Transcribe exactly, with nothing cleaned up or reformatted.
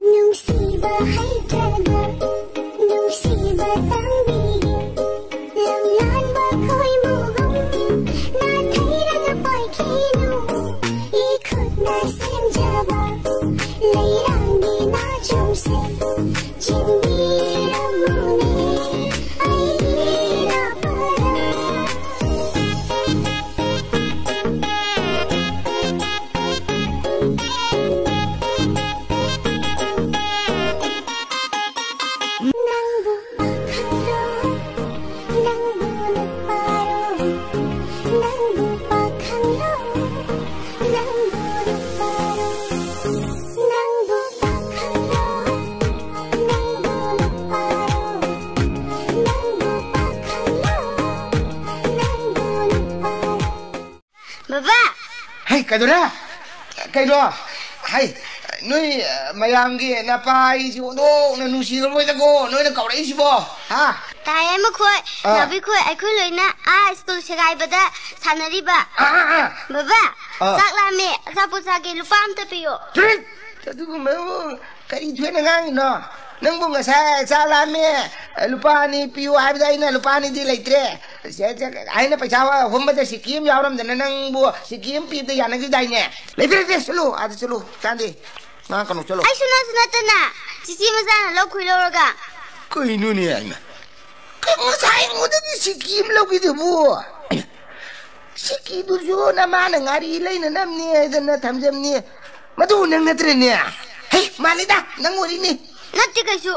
ꯅꯨꯡꯁꯤꯕ ꯍꯩꯇ꯭ꯔꯒ ꯅꯨꯡꯁꯤꯕ ꯇꯝꯕꯤꯒꯦ꯫ ꯂꯝꯂꯥꯟꯕ ꯈꯣꯏꯃꯨꯒꯨꯝ ꯅꯥꯊꯩꯔꯒ ꯄꯥꯏꯈꯤꯅꯨ꯫ ꯏꯈꯨꯠꯅ ꯁꯦꯝꯖꯕ ꯂꯩꯔꯥꯡꯒꯤ ꯅꯥꯆꯣꯝꯁꯦ ꯆꯤꯟꯕꯤꯔꯝꯃꯨꯅꯦ ꯑꯩꯒꯤ ꯂꯥꯄꯔ꯫ ꯅꯪꯕꯨ ꯄꯥꯈꯪꯂꯣ, ꯅꯪꯕꯨ ꯅꯨꯄꯥꯔꯣ, ꯅꯪꯕꯨ ꯄꯥꯈꯪꯂꯣ, ꯅꯪꯕꯨ ꯅꯨꯄꯥꯔꯣ, ꯅꯪꯕꯨ ꯄꯥꯈꯪꯂꯣ, ꯅꯪꯕꯨ ꯅꯨꯄꯥꯔꯣ, ꯅꯪꯕꯨ ꯄꯥꯈꯪꯂꯣ, ꯅꯪꯕꯨ ꯅꯨꯄꯥꯔꯣ꯫ ꯕꯕꯥ! ꯍꯩ, ꯀꯩꯗꯧꯔꯦ? ꯀꯩꯅꯣ? ꯍꯩ, ꯅꯣꯏ, ꯑ, ꯃꯌꯥꯝꯒꯤ ꯅꯄꯥ ꯑꯩꯁꯤ ꯑꯣꯟꯊꯣꯛꯅ ꯅꯨꯡꯁꯤꯔꯝꯃꯣꯏꯗꯀꯣ, ꯅꯣꯏꯅ ꯀꯧꯔꯛꯏꯁꯤꯕꯣ, ꯍꯥ? ꯇꯥꯏꯌꯦ ꯃꯈꯣꯏ, ꯑꯥ꯫ ꯅꯥꯎꯕꯤꯈꯣꯏ, ꯑꯩꯈꯣꯏ ꯂꯣꯏꯅ ꯑꯥ ꯁ꯭ꯀꯨꯜ ꯁꯦꯒꯥꯏꯕꯗ ꯁꯥꯟꯅꯔꯤꯕ꯫ ꯑꯥ, ꯑꯥ, ꯑꯥ꯫ ꯕꯕꯥ, ꯑꯥ꯫ ꯆꯥꯛ ꯂꯥꯝꯃꯦ, ꯑꯆꯥꯄꯣꯠ ꯆꯥꯒꯦ, ꯂꯨꯄꯥ ꯑꯝꯇ ꯄꯤꯌꯣ꯫ ꯆꯨꯔꯨꯠ! ꯑꯗꯨꯒꯨꯝꯕ ꯀꯔꯤ ꯊꯣꯏꯅ ꯉꯥꯡꯉꯤꯅꯣ? ꯅꯪꯕꯨ ꯉꯁꯥꯏ ꯆꯥꯛ ꯂꯥꯝꯃꯦ, ꯂꯨꯄꯥ ꯑꯅꯤ ꯄꯤꯌꯨ ꯍꯥꯏꯕꯗ ꯑꯩꯅ ꯂꯨꯄꯥ ꯑꯅꯤꯗꯤ ꯂꯩꯇ꯭ꯔꯦ꯫ ꯁꯦ, ꯁꯦ, ꯑꯩꯅ ꯄꯩꯁꯥ ꯍꯣꯝꯕꯗ ꯁꯤꯀꯤ ꯑꯃ ꯌꯥꯎꯔꯝꯗꯅ ꯅꯪꯕꯨ ꯁꯤꯀꯤ ꯑꯃ ꯄꯤꯕꯗ ꯌꯥꯅꯈꯤꯗꯥꯏꯅꯦ? ꯂꯩꯇ꯭ꯔꯦ, ꯂꯩꯇ꯭ꯔꯦ, ꯆꯠꯂꯨ, ꯑꯥꯗ ꯆꯠꯂꯨ, ꯀꯥꯟꯗꯦ꯫ ꯉꯥꯡꯉꯛꯀꯅꯨ, ꯆꯠꯂꯨ꯫ ꯑꯩꯁꯨ ꯅꯠꯁꯨ ꯅꯠꯇꯅ ꯆꯤꯆꯦ ꯃꯆꯥꯅ ꯂꯧ ꯈꯣꯏ ꯂꯧꯔꯒ꯫ ꯀꯩꯅꯣꯅꯦ ꯍꯥꯏꯅ? ꯉꯁꯥꯏ ꯑꯩꯉꯣꯟꯗꯒꯤ ꯁꯤꯀꯤ ꯑꯃ ꯂꯧꯈꯤꯗꯨꯕꯨ? ꯁꯤꯀꯤꯗꯨꯁꯨ ꯅꯃꯥꯅ ꯉꯥꯔꯤ ꯂꯩꯅꯅꯕꯅꯦ ꯍꯥꯏꯗꯅ ꯊꯝꯖꯕꯅꯤ꯫ ꯃꯗꯨ ꯅꯪ ꯅꯠꯇ꯭ꯔꯦꯅꯦ? ꯍꯩ, ꯃꯥꯜꯂꯤꯗ, ꯅꯪ ꯑꯣꯏꯔꯤꯅꯤ꯫ ꯅꯠꯇꯦ ꯀꯩꯁꯨ꯫